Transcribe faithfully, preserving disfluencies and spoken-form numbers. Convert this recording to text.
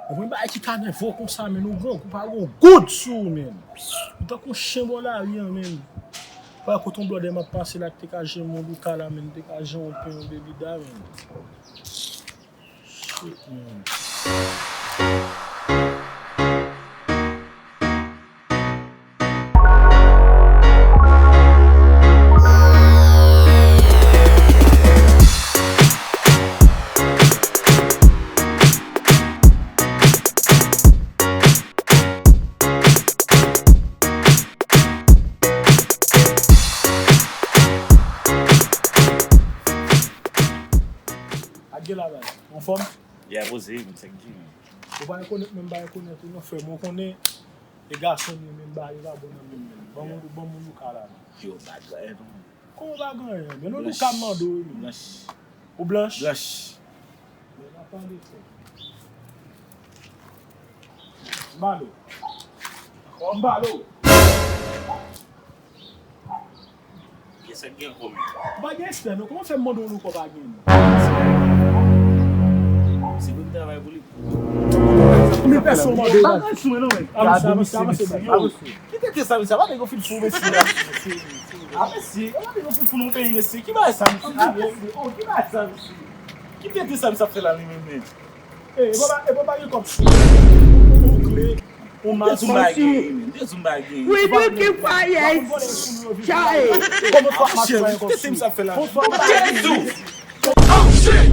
Ou konn bagay ki ka nève w konsa, men ou grangou pa gon goud sou ou, men. Ou tankou yon chen bò lari an, men. Wè, kote yon blòdè m ap pase la, ki te ka jwenn yon louka la, men, te ka jwenn yon pen, yon bebida, men. Shit, man. Ak gen la, baz. Anfòm? Ya poze, konn sa k gen. Ou pa rekonèt, menm pa rekonèt ou non, frè m. Ou konnen, e gason li menm, bagay yo pa bon nan menm menm. Ban m, ban m yon louka la, non. Yo, pa dwè, non. Kòman w pa gen anyen? Men nou, nou ka mande w, wi, men. Blanch. Ou blanch? Blanch. Men n ap pale, frè. M ba l ou. M ba l ou. Pyès sa k gen ankò, men. Ou pa gen respè, non. Kòman fè m mande w louka ou pa gen, non? Se pou m travay pou li. Mil pèsòn mande w. Pa pran sou mwen, non, men. Avanse, avanse, avanse, avanse. Ki tete sa, mesye? Pa nèg yo fin fou, mesye, la. A, mesye, pa nèg yo fin fou nan peyi, mesye. Ki bagay sa, mesye? A, mesye, oh, ki bagay sa, mesye? Ki tete sa, mesye, ap fè la, li menm, men? E, e, papa, e, papa, gen kòb. Ou kle, ou mal. Dezou m pa gen, men. Dezou m pa gen. We do keep quiet. Chai. Kòman fwa k ap fè kòb sou? Ki tete sa, mesye, ap fè la? Dezou. Oh, shit!